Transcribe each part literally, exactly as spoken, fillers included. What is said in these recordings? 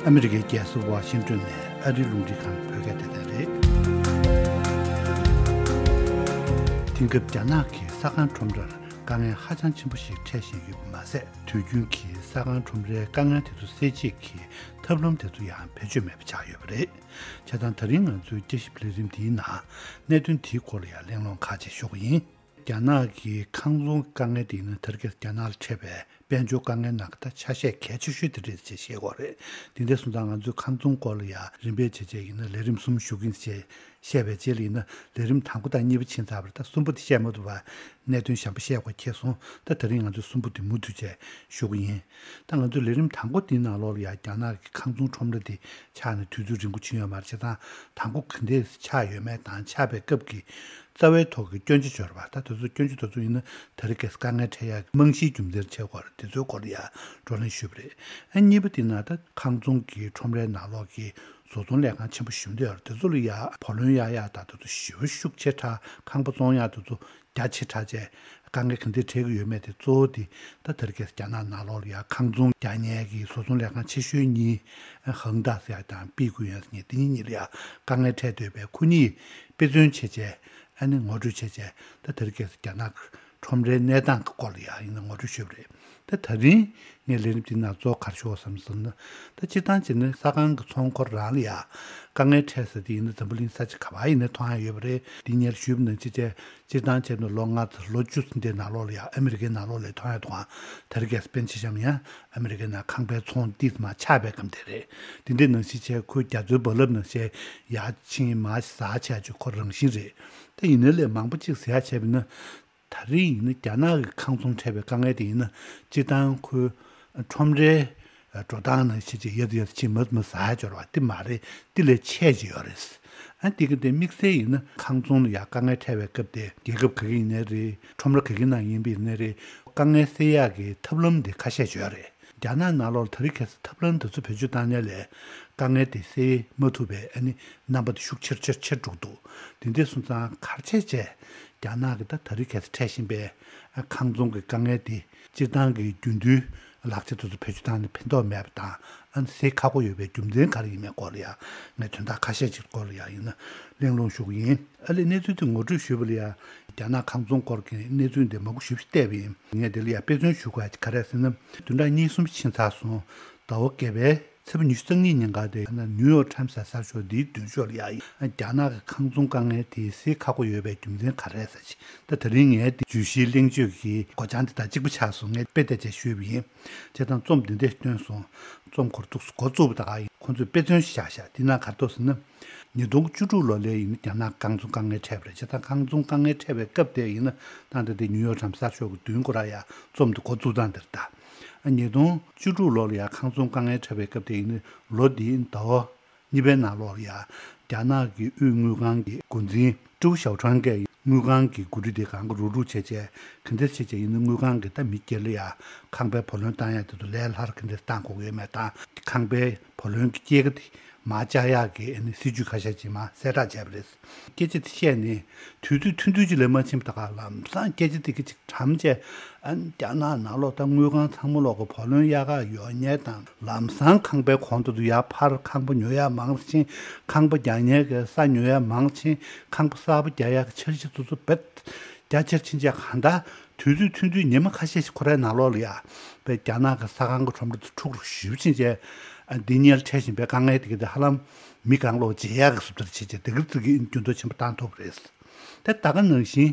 ཨ་མི་རི་ཀའི་རྒྱལ་ས་ཝ་ཤིང་ཏོན་ནས་ཨ་རིའི་རླུང་འཕྲིན་ཁང་གི་བོད་སྐད་སྡེ་ཚན་རེད། དེང་སྐབས་རྒྱ་ནག་གིས་ས་ཁང་ཁྲོམ་རར་དཀའ་ངལ་ཧ་ཅང་ཆེན་པོ་ཞིག་འཕྲད་བཞིན་ཡོད་པ་མ་ཟད། དུས་རྒྱུན་གྱི་ས་ཁང་ཁྲོམ་རའི་དཀའ་ངལ་དེ་ཚོ་སེལ་ཆེད་ཀྱི་ཐབས་ལམ་དེ་ཚོ་ཡང་བེད་སྤྱོད་མེད་པ་ཆགས་ཡོད་པ་རེད། བྱས་ཙང་ད་རིང་ང་ཚོའི་དཔྱད་ཞིབ་ལས་རིམ་འདིའི་ནང་གནད་དོན་དེའི་སྐོར་ལ་ཡང་གླེང་སློང་ཁག་ཅིག་ཞུ་གི་ཡིན། རྒྱ་ནག་གི་ཁང་ཚོང་དཀའ་ངལ་དེ་ཡིན་ན་དེ་རིང་ཁ་སང་རྒྱ་ནག་ལ་འཕྲད་པའི་དཔལ་འབྱོར་དཀའ་ངལ་ནང་གི་ད་ཆ་ཤས་གལ་ཆེ་ཤོས་དེ་རེད་ཅེས་བཤད་ཀྱི་ཡོད་རེད། དེ་འདྲ་སོང་ཙང་ང་ཚོས་ཁང་ཚོང་སྐོར་ལ་ཡང་རིམ་པས་བྱས་བྱས་ཡིན་ན་ལས་རིམ་གསུམ་ཞུ་གི་ཡིན་ཅེས་བཤད་པའི་རྗེས་ལ་ཡིན་ན་ལས་རིམ་དང་པོ་དང་གཉིས་པ་ཕྱིན་ཚར་བ་རེད། ད་གསུམ་པ་དེ་བཤད་མ་ཐུབ་པར་གནད་དོན་གཞན་པ་བཤད་དགོས་ཁེལ་སོང་། ད་དེ་རིང་ང་ཚོས་གསུམ་པ་དེ་མུ་མཐུད་བྱས་ཞུ་གི་ཡིན། ད་ང་ཚོས་ལས་རིམ་དང་པོ་དེའི་ནང་ལོགས་ལ་ཡང་རྒྱ་ནག་གི་ཁང་ཚོང་ཁྲོམ་ར་དེ་ཆགས་ནས་དུས་ཚོད་རིང་པོ་ཕྱིན་ཡོད་མ་རེད། བྱས་ཙང་དང་པོ་ག་འདྲས་ཆགས་ཡོད་མེད་དང་ཆགས་པའི་སྐབས་ཀྱི་རྩ་བའི་ཐོག་གི་སྐྱོན་ཆ་འབྱོར་བ། ད་དེ་ཚོ་སྐྱོན་ཆ་དེ་ཚོ་ཡིན་ན་དེ་རིང་ཁ་སང་དཀའ་ངལ་འཕྲད་ཡག་གི་རྨང་གཞིའི་རྒྱུ་མཚན་ཆེ་བ་རེད། དེ་ཚོའི་སྐོར་ལ་ཡང་བགྲོ་གླེང་ཞུས་པ་རེད། ཨ་གཉིས་པ་དེ་ན་ད་ཁང་ཚོང་གི་ཁྲོམ་རའི་ནང་ལོགས་ཀྱི་བཟོ་ཚོང་ལས་ཁང་ཆེན་པོ་ཞིག་འདུག་ཡོད་རེད། དེ་ཚོ་ལ་ཡང་བུ་ལོན་གཡར་ཡག་དང་དེ་ཚོ་ཞེ་པོ་ཤུགས་ཆེ་དྲགས། ཁང་པ་བཙོང་ཡག་དེ་ཚོ་རྒྱ་ཆེ་དྲགས་བྱས་དཀའ་ངལ་ག་འདྲས་འཕྲད་ཀྱི་ཡོད་མེད་དེ་གཙོ་བོ་དེ་ད་དེ་རིང་ཁ་སང་རྒྱ་ནག་ནང་ལོགས་ལ་ཡང་ཁང་ཚོང་རྒྱག་མཁན་གྱི་བཟོ་ཚོང་ལས་ཁང་ཆེ་ཤོས་གཉིས་ཧང་ཏ་ཟེར་ཡག་དང་པི་ཀུ་ཡོན་ཟེར་མཁན་དེ་གཉིས་གཉིས་ལ་ཡང་དཀའ་ངལ་འཕྲད་སྡོད་པའི་ཁོ་གཉིས་དཔེ་མཚོན་བྱས་བྱས་ཨ་ནི་ངོ་སྤྲོད་བྱས་བྱས་ད་དེ་རིང་ཁ་སང་རྒྱ་ནག་གི་ཁྲོམ་རའི་གནས་སྟངས་ཀྱི་སྐོར་ལ་ཡང་ཡིན་ན་ངོ་སྤྲོད་ཞུས་པ་རེད། ད་ད་རིང་ངས་ལས་རིམ་འདི་ནང་གཙོ་བོ་ག་རེ་ཞུ་དགོས་བསམ་སོང་ན། ད་སྤྱིར་བཏང་བྱས་ན་ས་ཁང་གི་ཚོང་སྐོར་རང་ལ་ཡང་དཀའ་ངལ་འཕྲད་ས་དེ་ཡིན་ན་འཛམ་བུ་གླིང་ས་ཆ་ག་པར་ཡིན་ན་མཐོང་ཡ་ཡོད་པ་རེད། འདི་སྔོན་ལ་ཞུས་པ་ནང་བཞིན་བྱས་སྤྱིར་བཏང་བྱས་ན་ལོ་ལྔ་ཙམ་ལོ་བཅུ་ཙམ་དེའི་ནང་ལོགས་ལ་ཡང་ཨ་མི་རི་ཀའི་ནང་ལོགས་ལ་མཐོང་ཡ་འདུག་ག་དེ་རིང་ཁ་སང་སྤེན་ཆ་བཤམས་ཡང་ཨ་མི་རི་ཀའི་ནང་ཁང་པའི་ཚོང་ཏིས་མ་ཆག་པའི་སྐབས་དེ་རེད། དེ་འདྲའི་ནང་བཞིན་བྱས་ཁོའི་རྒྱ་མཚོའི་རྦ་རླབས་ནང་བཞིན་ཡར་ཕྱིན་མར་ཟག་བྱས་ཆོག་ཁོ་རང་བཞིན་རེད། ད་ཡིན་ནའི་ལས་མང་པོ་གཅིག་ཟེར་ཡ་བྱས་པ་ཡིན་ན། ད་རེས་ཡིན་ན་རྒྱ་ནག་གི་ཁང་ཚོང་འཕྲད་པའི་དཀའ་ངལ་དེ་ཡིན་ན་སྤྱིར་བཏང་ཁོའི་ཁྲོམ་རའི་འགྲོ་སྟངས་ནང་བཞིན་ཅིག་ཡར་ཚུར་ཡར་ཚུར་ཕྱིན་མར་ཚུར་མར་ཟ་ཡ་འབྱོར་བ་དེ་མ་རེད། དེ་ལས་ཆེ་ཅིག་ཡོད་རེད། ཨ་དེ་གི་དེ་དམིགས་བསལ་ཡིན་ན་ཁང་ཚོང་ལ་ཡང་དཀའ་ངལ་འཕྲད་པའི་སྐབས་དེ་རྒྱལ་ཁབ་ག་གི་ཡིན་ནའི་རེད། ཁྲོམ་ར་ག་གི་ནང་ཡིན་པ་ཡིན་ནའི་རེད། དཀའ་ངལ་སེལ་ཡག་གི་ཐབས་ལམ་དེ་ཁ་ཤས་ཅིག་ཡོད་རེད། རྒྱ་ནག་ནང་ལོགས་ལ་ད་རེས་ཁ་སང་ཐབས་ལམ་དེ་ཚོ་བེད་སྤྱོད་བཏང་ནས་ལས་དཀའ་ངལ་དེ་སེལ་མ་ཐུབ་པའི་ཨ་ནི་རྣམ་པ་དེ་ཤུགས་ཆེར་ཆེར་ཆེར་འགྲོ་གི་འདུག་དེ་འདྲ་སོང་ཙང་ག་རེ་བྱས་བྱས་རྒྱ་ནག་གི་ད་ད་རེས་ཁ་སང་འཕྲད་བཞིན་པའི་ཨ་ཁང་ཚོང་གི་དཀའ་ངལ་དེ་སྤྱིར་བཏང་གི་རྒྱུན་མཐུད་ལག་ཆ་དེ་ཚོ་བེད་སྤྱོད་བཏང་ནས་ཕན་ཐོགས་མེད་པ་དང་ཨ་ནི་སེལ་ཁག་པོ་ཡོད་པའི་རྒྱུ་མཚན་ག་རེ་ཡིན་མིན་སྐོར་ལ་ཡང་ངས་དོན་དག་ཁ་ཤས་ཅིག་སྐོར་ལ་ཡང་ཡིན་ན་གླེང་སློང་ཞུ་གི་ཡིན། ཨ་ལས་གནས་ཚུལ་དེ་ངོ་སྤྲོད་ཞུས་པ་ལ་ཡང་རྒྱ་ནག་ཁང་ཚོང་སྐོར་གྱི་གནས་ཚུལ་འདི་མང་པོ་ཞེ་པོ་ཅིག་བལྟས་པ་ཡིན། ངས་དེ་ལ་ཡང་དཔེ་མཚོན་ཞུ་དགོས་ཡ་ག་རེ་ཟེར་ན། བདུན་ཕྲག་གཉིས་གསུམ་ཕྱིན་ཚར་སོང་། ཟླ་བ་བརྒྱད་པའི་ཚེས་པ་ཉི་ཤུ་རྩ་གཉིས་ཉིན་ཀ་དེ་ན་ནིའུ་ཡོག་ཊའིམ་ཟེར་གསར་ཤོག་འདིའི་མདུན་ཤོག་ལ་ཡང་རྒྱ་ནག་གི་ཁང་ཚོང་དཀའ་ངལ་དེ་སེལ་ཁག་པོ་ཡོད་པའི་རྒྱུ་མཚན་ག་རེ་ཟེར་ཅིག་ད་ད་རིང་ངས་དེ་བརྗོད་གཞིའི་གླེང་བརྗོད་ཀྱི་སྒོ་བྱང་དེ་དང་གཅིག་པ་ཆགས་སོང་། ངས་དཔེ་དེ་བྱས་ཞུས་པ་ཡིན། བྱས་ཙང་རྩོམ་འདི་འདྲས་བཏོན་སོང་། རྩོམ་འགོ་འཛུགས་འགོ་བཙུགས་པ་དང་ཁོང་ཚོས་དཔེ་མཚོན་ཞིག་བཞག་ཤག་དེ་ནང་ག་རེ་འདུག་ཟེར་ན། ཉིས་སྟོང་བཅུ་དྲུག་ལོ་ལ་ཡིན་ན་རྒྱ་ནག་ཁང་ཚོང་དཀའ་ངལ་འཕྲད་པ་རེད། བྱས་ཙང་ཁང་ཚོང་དཀའ་ངལ་འཕྲད་པའི་སྐབས་དེ་ཡིན་ན་ད་ལྟ་དེ་ནིའུ་ཡོག་ཊའིམ་གསར་ཤོག་གི་མདུན་སྐོར་ར་ཡ་རྩོམ་དེ་འགོ་བཙུགས་སྟངས་དེ་རེད་ད། ཉིས་སྟོང་བཅུ་དྲུག་ལོ་ལ་ཡ་ཁང་ཚོང་དཀའ་ངལ་འཕྲད་པའི་སྐབས་དེ་ཡིན་ན་ལོ་འདིའི་ཟླ་བ་གཉིས་པའི་ནང་ལོགས་ལ་ཡ་རྒྱ་ནག་གི་དབུས་དངུལ་ཁང་གི་འགོ་འཛིན་ཀྲུའུ་ཞའོ་ཁྲང་གིས་དངུལ་ཁང་གི་འགོ་ཁྲིད་དེ་གང་ག་རུག་རུག་བྱས་བྱས་ག་འདྲ་བྱས་བྱས་ཡིན་ན་དངུལ་ཁང་གི་ད་མི་སྒེར་ལ་ཡ་ཁང་པའི་བུ་ལོན་བཏང་ཡ་དེ་ཚོ་ལས་སླ་རུ་ག་འདྲ་བཏང་དགོས་ཀྱི་ཡོད་མེད་དང་ཁང་པའི་བུ་ལོན་གྱི་སྐྱེད་ཀ་དེ་མར་བཅག་ཡག་གི་ཨ་ནི་སྲིད་ཇུས་ཁ་ཤས་ཅིག་མར་གསལ་བསྒྲགས་བྱས་པ་རེད། སྐད་ཆ་དེ་བཤད་ནས་དུས་ཚོད་ཐུང་ཐུང་ཅིག་ལས་མ་ཕྱིན་པ་ད་ག་ལམ་སང་སྐད་ཆ་དེ་གི་ཅིག་གྲམ་བྱས། ཨ་ནི་རྒྱ་ནག་ནང་ལོགས་ད་དངུལ་ཁང་ཚང་མ་ལོག་གི་བུ་ལོན་གཡར་ག་ཡོང་མཁན་དང་ལམ་སང་ཁང་པའི་གོང་དུ་ཡར་འཕར། ཁང་པ་ཉོ་ཡ་མང་ཕྱིན། ཁང་པ་རྒྱག་མཁན་གི་ས་ཉོ་ཡ་མང་ཕྱིན། ཁང་པ་གསར་པ་རྒྱག་ཡ་གི་འཆར་གཞི་དེ་ཚོ་རྦད་རྒྱ་ཆེར་ཕྱིན་བྱས་གང་ལྟར་དུས་ཚོད་ཐུང་ཐུང་ཉི་མ་ཁ་ཤས་ཤིག་ཁོ་རའི་ནང་ལོགས་ལ་ཡ་པའི་རྒྱ་ནག་གི་ས་ཁང་གི་ཁྲོམ་ར་དེ་འཁྲུག་རུ་ཞུ་ཕྱིན་བྱས། ཨ་འདི་སྔོན་ལ་འཕྲད་བཞིན་པའི་དཀའ་ངལ་དེ་གི་དེ་ཧ་ལམ་མི་གང་ལོག་བརྗེད་ཡག་གི་བཟོ་ལྟར་བྱས་བྱས་དེ་གི་ཙི་གི་འགྱུར་ལྡོག་ཆེན་པོ་བཏང་ཐུབ་པ་རེད། དེ་ད་ག་ནང་བཞིན་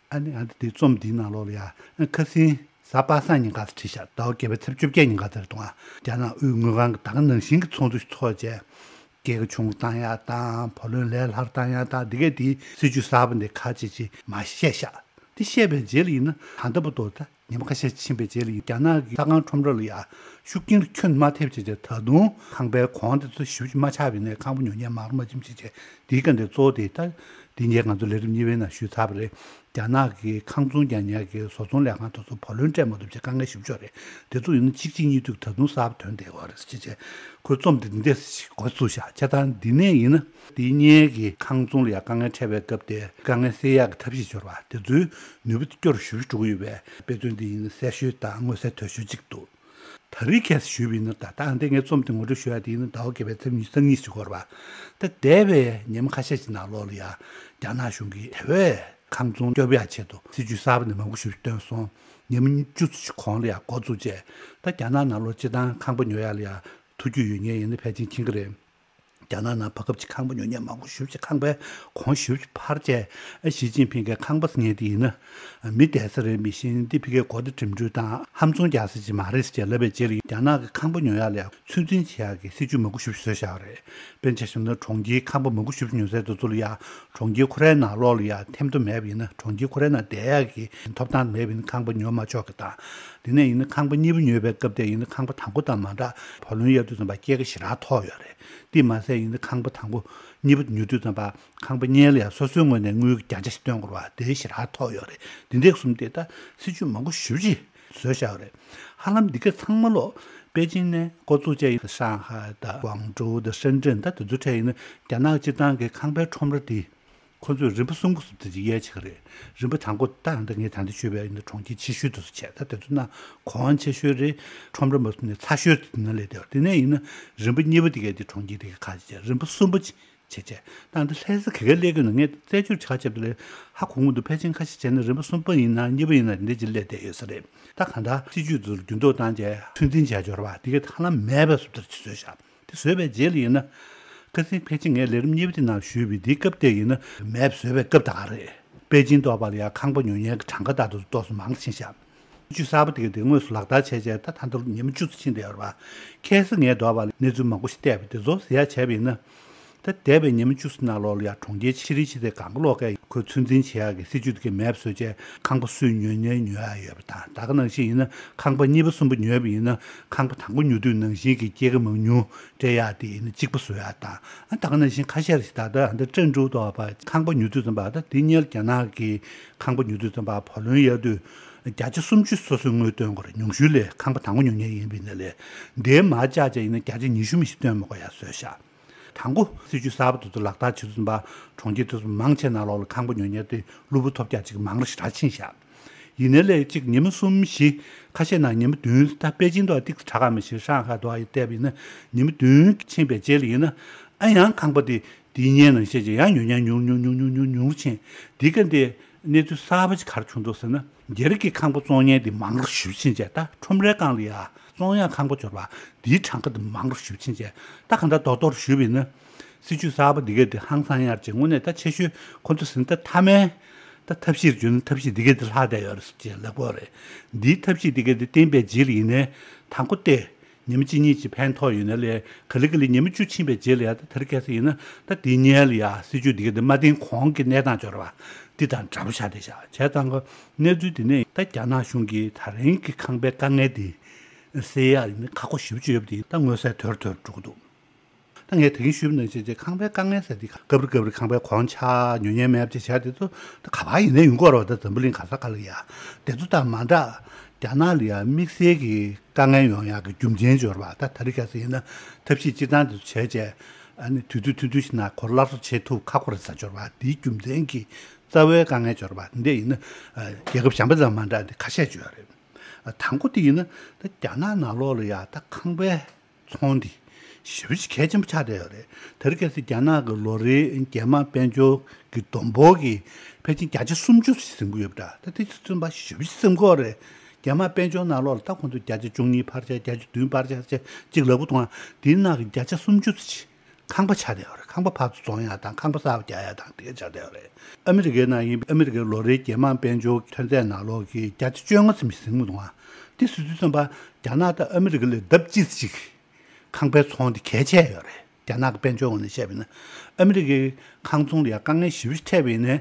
ཨ་ནི་ཨ་འདི་དེ་རྩོམ་འདིའི་ནང་ལོགས་ལ་ཡ་ཨ་ཁ་སང་གཟའ་པ་སངས་ཉིན་ག་ཚོད་བྲིས་ཤག་ཟླ་བ་བརྒྱད་པའི་ཚེས་བཅོ་བརྒྱད་ཉིན་ག་ཚོད་རེད་འདུག་ཨ། རྒྱ་ནག་དབུས་དངུལ་ཁང་གི་ད་ག་ནང་བཞིན་གྱི་ཚོགས་འདུ་ཞིག་ཚོགས་བྱས། སྐྱེད་ཀ་ཆུང་རུ་བཏང་ཡག་དང་བུ་ལོན་ལས་སླ་རུ་བཏང་ཡག་དང་འདི་གས་དེའི་སྲིད་ཇུས་གསར་པ་འདི་ཁ་ཅིག་ཅིག་མར་བཤད་ཤག་དེ་བཤད་པའི་རྗེས་ལ་ཡིན་ན་ད་ལྟ་བར་དུ་ད་ཉི་མ་ཁ་ཤས་ཕྱིན་པའི་རྗེས་ལ་ཡིན་རྒྱ་ནག་གི་ས་ཁང་ཁྲོམ་ར་ལ་ཡ་ཤུགས་རྐྱེན་ཁྱོན་མ་ཐེབས་བྱས་བྱས་ད་དུང་ཁང་པའི་གོང་དེ་ཚོ་ཞེ་པོ་ཅིག་མ་ཆག་པའི་ནས་ཁང་པ་ཉོ་མཁན་མང་རུ་མ་ཕྱིན་བྱས་བྱས་དེའི་སྐབས་འདི་གཙོ་བོ་དེ་ད་འདི་ཉིན་ང་ཚོ་ལས་རིམ་གཉིས་པའི་ནང་ཞུས་ཚར་བ་རེད། རྒྱ་ནག་གི་ཁང་ཚོང་རྒྱག་མཁན་གྱི་བཟོ་ཚོང་ལས་ཁང་དེ་ཚོ་བུ་ལོན་སྤྲད་མ་ཐུབ་ཅེས་དཀའ་ངལ་ཞེ་པོ་ཅིག་ཡོད་རེད། དེ་ཚོ་ཡིན་ན་གཅིག་གཅིག་གཉིས་མཐུད་ད་དུང་གསར་པ་ཐོན་བསྡད་ཡོད་རེད་ཅེས་བྱས་ཁོས་རྩོམ་དེ་འདི་འདྲས་ཞིག་འགོ་བཙུགས་ཤག་བྱས་ཙང་འདི་ནས་ཡིན་ན་དེའི་སྔོན་གྱི་ཁང་ཚོང་ལ་ཡང་དཀའ་ངལ་འཕྲད་པའི་སྐབས་དེ་དཀའ་ངལ་སེལ་ཡག་གི་ཐབས་ཤེས་འབྱོར་བ་དེ་ཚོའི་ནུས་པ་དེ་སྐྱོ་རུ་ཞེ་པོ་ཅིག་འགྲོ་གི་ཡོད་པའི་དཔེ་མཚོན་འདི་ཡིན་ན་གསལ་ཤོས་དང་མངོན་གསལ་དོད་ཤོས་གཅིག་འདུག་ད་རེས་ཁ་སང་ཞུས་པ་ཡིན་ན། ད་ད་ལྟ་ངས་རྩོམ་དེ་ངོ་སྤྲོད་ཞུ་ཡ་དེ་ཡིན་ན་ཟླ་བ་བརྒྱད་པའི་ཚེས་ཉི་ཤུ་རྩ་གཉིས་ཤིག་འགོར་བ། ད་འདས་པའི་ཉིན་མ་ཁ་ཤས་ཤིག་ནང་ལོགས་ལ་ཡ་རྒྱ་ནག་གཞུང་གིས་དེ་བས་ཁང་ཚོང་སྐྱོབ་ཡ་ཆེད་དུ་སྲིད་ཇུས་གསར་པ་ནི་མང་པོ་ཞིག་བཏོན་སོང་། ཉིན་མ་བཅུ་ཙམ་ཞིག་གོང་ལ་ཡ་འགོ་བཙུགས་བྱས། ད་རྒྱ་ནག་ནང་ལོགས་སྤྱིར་བཏང་ཁང་པ་ཉོ་ཡ་ལ་ཡ་ཐུགས་རྒྱུས་ཡོད་མཁན་ཡིན་ན་ཕལ་ཆེར་མཁྱེན་གྱི་རེད། རྒྱ་ནག་ནང་བར་སྐབས་ཀྱི་ཁང་པ་ཉོ་མཁན་མང་པོ་ཞེ་པོ་ཅིག་ཁང་པའི་གོང་ཞེ་པོ་ཅིག་འཕར་བྱས། ཨ་ཞི་ཅིན་ཕིང་གིས་ཁང་པ་ཟེར་མཁན་དེ་ཡིན་ན་མི་བསྡད་ས་རེད། མི་ཤེས་ནི་འདི་ཕ་གིའི་སྒོ་དེ་འགྲིམ་འགྲུལ་དང་ཧམ་བཟུང་རྒྱག་ས་ཅིག་མ་རེད་ཟེར་ལབ་པའི་རྗེས་ལ་རྒྱ་ནག་གི་ཁང་པ་ཉོ་ཡ་ལ་ཡ་ཚོད་འཛིན་བྱེད་ཡ་གི་སྲིད་ཇུས་མང་པོ་ཞེ་པོ་ཅིག་བཟོས་བཞག་པ་རེད། དཔེར་ན་ཆ་བཞག་ན་གྲོང་ཁྱེར་ཁང་པ་མང་པོ་ཞེ་པོ་ཅིག་ཉོ་སའི་དུས་ཚོད་ལ་ཡ་གྲོང་ཁྱེར་ཁོ་རའི་ནང་ལོགས་ལ་ཡ་ཐེམ་ཐོ་མེད་པ་ཡིན་ན། གྲོང་ཁྱེར་ཁོ་རའི་ནང་བསྡད་ཡ་གི་ཐོབ་ཐང་མེད་པ་ཡིན་ན་ཁང་པ་ཉོ་མ་ཆོག་གི་དང་། དེ་ནས་ཡིན་ན་ཁང་པ་གཉིས་པ་ཉོས་པའི་སྐབས་དེ་ཡིན་ན་ཁང་པ་དང་པོ་དང་མ་འདྲ་བ་ལོན་གཡར་དུས་ཙམ་པ་སྐྱེད་ཀ་ཞེ་དྲག་མཐོ་ཡོད་རེད། དེ་མ་ཟད་ཡིན་ན་ཁང་པ་དང་པོ་གཉིས་པ་ཉོ་དུས་ཙམ་པ་ཁང་པ་གཉིས་ལ་ཡང་སོ་སོའི་ངོས་ནས་དངུལ་བརྒྱ་ཆ་ཞིག་བཏོན་དགོས་པ་དེ་ཞེ་དྲག་མཐོ་ཡོད་རེད། དེ་འདྲ་གསུམ་དེ་ད་སྲིད་ཇུས་མང་པོ་ཞེ་པོ་ཅིག་བཟོས་བཞག་ཡོད་རེད། ཧ་ལམ་འདི་ག་ཚང་མ་ལོ་པེ་ཅིན་ནས་འགོ་བཙུགས་བྱས་ཡིན། ཧྲང་ཧའེ་དང་ཀོང་ཀྲོའུ་དང་ཧྲེན་ཀྲེན་ད་དེ་ཚོ་འཕྲད་ཡིན་ན་རྒྱ་ནག་སྤྱིར་བཏང་གི་ཁང་པའི་ཁྲོམ་ར་དེ། ཁོ་ཚོས་རིམ་པ་གསུམ་གྱི་སུབ་དེ་ཅིག་གཡར་བྱེད་ཀྱི་རེད། རིམ་པ་དང་པོ་ད་ད་ངས་ད་ལྟ་ཞུས་པའི་ཡིན་ན་གྲོང་ཁྱེར་ཆེ་ཤོས་དེ་ཚོ་བྱས། ད་དེ་ཚོ་ན་གོང་ཆེ་ཤོས་རེད། ཁྲོམ་ར་མ་སུབ་ནས་ཚ་ཤོས་དེ་ན་ལས་དེ་བ། དེ་ནས་ཡིན་ན་རིམ་པ་གཉིས་པ་དེ་གའི་དེ་གྲོང་ཁྱེར་དེ་གའི་ཁ་ཅིག་བྱས། རིམ་པ་གསུམ་པ་ཅིག་བྱས་བྱས། ད་ད་ལྷ་ས་ག་གའི་སླེབས་ཀྱི་ན་ངས་རྩད་གཅོད་བྱ་ཆེད་དུ་ལས་ཧ་གོ་གི་འདུག་ཕལ་ཆེར་ཁ་ཤས་བྱས་ན་རིམ་པ་གསུམ་པ་ཡིན་ན་གཉིས་པ་ཡིན་ན་དེ་འདྲ་ཅིག་སླེབས་བསྡད་ཡོད་ས་རེད། ད་གང་ལྟར་སྲིད་ཇུས་དེ་ཚོ་ལ་འགྱུར་ལྡོག་བཏང་བྱས་ཚོད་འཛིན་བྱས་འབྱོར་བ་དེ་གའི་ཧ་ལམ་མེད་པའི་སུབ་དེ་ཅིག་བཟོས་བཞག་དེ་བཟོས་པའི་རྗེས་ལ་ཡིན་ན། ཁ་སང་ཕལ་ཆེར་ངས་ལས་རིམ་གཉིས་པ་དེ་ནང་ཞུས་པའི་དེའི་སྐབས་དེ་ཡིན་ན་མེབ་བཟོས་པའི་སྐབས་དེ་ག་རེད། པེ་ཅིན་ཐོག་ལ་ཡ་ཁང་པ་ཉོ་མཁན་གྱི་གྲངས་ཀ་ད་དུང་ཏོག་ཙམ་མང་ཕྱིན་ཤག་སྲིད་ཇུས་གསར་པ་དེ་ག་དེ་དངོས་སུ་ལག་བསྟར་བྱས་བྱས་ད་ད་ལྟ་ཉི་མ་བཅུ་ཙམ་ཕྱིན་བསྡད་ཡོད་རེད་པ། ཁ་སང་ངས་ཐོག་ལ་གནས་ཚུལ་མང་པོ་ཞིག་བལྟས་པ་དེ་ཚོ་ཟེར་ཡ་བྱས་པ་ཡིན་ན། ད་འདས་པའི་ཉི་མ་བཅུ་ཙམ་ནང་ལོགས་ལ་ཡ་གྲོང་ཁྱེར་ཆེ་རིགས་ཆེ་ཚད་གང་ག་ལོག་གས་ཁོས་ཚོད་འཛིན་བྱེད་ཡག་གི་སྲིད་ཇུས་དེ་གའི་མེབ་བཟོས་བྱས་ཁང་པ་སུས་ཉོ་ཉན་ཉོ་ཡག་ཡོད་པ་དང་། ད་ག་ནང་བཞིན་ཡིན་ན་ཁང་པ་གཉིས་པ་གསུམ་པ་ཉོས་པ་ཡིན་ན་ཁང་པ་དང་པོ་ཉོ་དུས་ནང་བཞིན་གྱི་སྐྱེད་ཀ་མང་ཉུང་སྤྲད་ཡག་དེ་ཡིན་ན་གཅིག་པ་བཟོ་ཡག་དང་། ཨ་ད་ག་ནང་བཞིན་ཁ་ཤས་ཤིག་ད་ལྟ་ཨ་འདི་ཀྲེན་ཀྲོའུ་ཐོག་པ་ཁང་པ་ཉོ་དུས་ཙམ་པ་ད་དེ་སྔོན་རྒྱ་ནག་གི་ཁང་པ་ཉོ་དུས་ཙམ་པ་བ་ལོན་གཡར་དུས་བརྒྱ་ཆ་སུམ་ཅུ་སོ་སོའི་དངུལ་བཏོན་དགོས་རེད། ཉུང་ཤོས་ལས་ཁང་པ་དང་པོ་ཉོ་མཁན་ཡིན་པ་ཡིན་ན་ལས་དེའི་མར་བཅག་བྱས་ཡིན་ན་བརྒྱ་ཆ་ཉི་ཤུ་མི་ཞིག་བཏོན་མ་དགོས་ཡག་བཟོས་ཤག་དང་པོ་སྲིད་ཇུས་གསར་པ་དེ་ཚོ་ལག་བསྟར་བྱེད་དུས་ཙམ་པ་གྲོང་ཁྱེར་དེ་ཚོ་མང་ཆེ་ནང་ལོགས་ལ་ཁང་པ་ཉོ་མཁན་དེ་གློ་བུར་ཐོལ་རྒྱག་ཅིག་མང་རུ་ཞེ་དྲག་ཕྱིན་ཤག་ཡིན་ནའི་ལས་གཅིག་ཉི་མ་གསུམ་བཞི་ཁ་ཤས་ནང་ཉི་མ་བདུན། ད་པེ་ཅིན་དུ་ཏིག་ཙམ་དྲག་ག་མི་ཤེས། ཧྲང་ཧའེ་དུ་ཡི་བལྟས་པ་ཡིན་ན་ཉི་མ་བདུན་ཕྱིན་པའི་རྗེས་ལ་ཡིན་ན་ཨ་ཡང་ཁང་པ་དེ་དེའི་སྔོན་ནང་བཞིན་ཅིག་ཡང་ཉོ་མཁན་ཉུང་ཉུང་ཉུང་ཉུང་ཉུང་ཉུང་རུ་ཕྱིན། དེ་ག་འདི་གནས་ཚུལ་གསར་པ་ཅིག་ག་རེ་བྱུང་འདུག་ཟེར་ན། སྒེར་གྱི་ཁང་པ་བཙོང་མཁན་དེ་མང་རུ་ཞེ་པོ་ཕྱིན་བྱས། ད་ཁྲོམ་རའི་སྒང་ལ་ཡ་བཙོང་ཡག་ཁང་པ་འབྱོར་བ་དེའི་གྲངས་ཀ་དེ་མང་རུ་ཞེ་པོ་ཕྱིན་བྱས། ད་གང་ལྟར་རྡོག་རྡོག་རུ་ཞུས་པ་ཡིན་ན། སྲིད་ཇུས་གསར་པ་འདི་གས་དེ་ཧང་སང་ཡར་ཅིག་དངོས་གནས་ད་ཆེ་ཤོས་ཁོ་ཚོ་ཟིན་ད་མཐའ་མའི་ད་ཐབས་ཤེས་བརྗོད་ན་ཐབས་ཤེས་འདི་གས་དེ་ལྷག་བསྡད་ཡོད་རེད་ཅེས་ལབ་དགོས་རེད། འདིའི་ཐབས་ཤེས་འདི་གས་དེ་བསྟན་པའི་རྗེས་ལ་ཡིན་ནའི་དང་པོ་སྟེ། ཉི་མ་གཅིག་གཉིས་ཅིག་ཕན་ཐོགས་ཡོད་ན་ལས་ག་ལེ་ག་ལེ་ཉི་མ་བཅུ་ཕྱིན་པའི་རྗེས་ལ་ཡ་ད་དེ་རིང་ཁ་སང་ཡིན་ན་ད་འདི་སྔོན་ལ་ཡ་སྲིད་ཇུས་འདི་གས་དེ་མ་བསྟན་གོང་གི་གནས་སྟངས་འབྱོར་བ་འདི་དང་འདྲ་པོ་ཆགས་བསྡད་ཤག་བྱས་ཙང་གི་གནས་ཚུལ་འདི་ནས་ད་རྒྱ་ནག་གཞུང་གིས་ད་རིང་གི་ཁང་པའི་དཀའ་ངལ་འདི་སེལ་ཡག་ཡིན་ན་ཁག་པོ་ཞེ་པོ་ཅིག་ཡོད་པ་འདི་ད་མངོན་གསལ་དོད་དོད་འགྲོ་གི་འདུག་ད་ངས་ད་གིན་ཞུས་པ་ནང་བཞིན་བྱས་ཁང་པའི་དཀའ་ངལ་ཟེར་དེ་སྐབས་རེ་སྐབས་རེ་ཁང་པའི་གོང་ཆག་ཉོ་མཁན་མེད་པ་ཅིག་བྱས་དེ་ཚོ་ད་ག་པར་ཡིན་ནའི་ཡོང་གི་ཡོད་རེད་པ། ད་འཛམ་བུ་གླིང་ག་ས་ག་ལ་ཡ་དེ་ཚོ་དང་མ་འདྲ། རྒྱ་ནག་ལ་ཡ་དམིགས་བསལ་གྱི་དཀའ་ངལ་ཡོང་ཡག་གི་རྒྱུ་མཚན་འབྱོར་བ་ད་ད་རེས་ཁ་སང་ཡིན་ན་ཐབས་ཤེས་སྤྱིར་བཏང་དེ་ཚོ་བྱས་བྱས་ཨ་ནི་དུས་ཚོད་ཐུང་ཐུང་ཞིག་ནང་ཁོ་སླར་གསོ་བྱེད་ཐུབ་ཁག་པོ་རེད་ཟེར་འབྱོར་བ་དེའི་རྒྱུ་མཚན་གྱི་རྩ་བའི་དཀའ་ངལ་འབྱོར་བ་འདི་ཡིན་ན་རྒྱལ་ཁབ་གཞན་པ་དང་མ་འདྲ་དེ་ཁ་ཤས་ཅིག་ཡོད་རེད། དང་པོ་དེ་ཡིན་ན་ད་རྒྱ་ནག་ནང་ལོགས་ལ་ཡ་ད་ཁང་པའི་ཚོང་འདི་ཞེ་པོ་ཅིག་གལ་ཆེན་པོ་ཆགས་བསྡད་ཡོད་རེད། དེ་རིང་ཁ་སང་རྒྱ་ནག་གི་ལོ་རེའི་རྒྱལ་དམངས་དཔལ་འབྱོར་གྱི་བསྡོམས་འབོར་གྱི་ཕལ་ཆེར་བརྒྱ་ཆ་སུམ་ཅུ་ཟིན་གྱི་ཡོད་པ་འདྲ། ད་དེ་ཚོ་ཚུན་པ་ཞེ་པོ་ཅིག་ཟིན་གྱི་ཡོད་རེད། རྒྱལ་དམངས་དཔལ་འབྱོར་ནང་ལོགས་ལ་ད་ཁོང་ཚོ་བརྒྱ་ཆ་བཅུ་གཉིས་འཕར་ཆ་བརྒྱ་ཆ་བདུན་འཕར་ཆ་ཅིག་ལབ་གི་འདུག་ཨ། དེའི་ནང་གི་བརྒྱ་ཆ་སུམ་ཅུ་ཙམ་ཅིག་ཁང་པ་ཆགས་བསྡད་ཡོད་རེད། ཁང་པ་ཕར་ཚུར་བཙོང་ཡག་དང་ཁང་པ་གསར་པ་རྒྱག་ཡག་དང་དེ་ག་ཆགས་བསྡད་ཡོད་རེད། ཨ་མི་རི་ཀའི་ནང་ཡིན་ཨ་མི་རི་ཀའི་ལོ་རེའི་རྒྱལ་དམངས་དཔལ་འབྱོར་ཐོན་རྫས་ནང་ལོགས་ཀྱི་བརྒྱ་ཆ་བཅོ་ལྔ་ཙམ་ཞིག་ཟིན་གྱི་འདུག་ཨ། དེ་ཟེར་དུས་ཙམ་པ་རྒྱ་ནག་དང་ཨ་མི་རི་ཀ་ལས་ལྡབ་གཅིག་ཙམ་ཞིག་ཁང་པའི་ཚོང་དེ་གལ་ཆེ་ཡོད་རེད། རྒྱ་ནག་གི་དཔལ་འབྱོར་ངོས་ནས་བཤད་པ་ཡིན་ན། ཨ་མི་རི་ཀའི་ཁང་ཚོང་ལ་ཡང་དཀའ་ངལ་ཞེ་པོ་ཞིག་འཕྲད་པ་ཡིན་ནའི་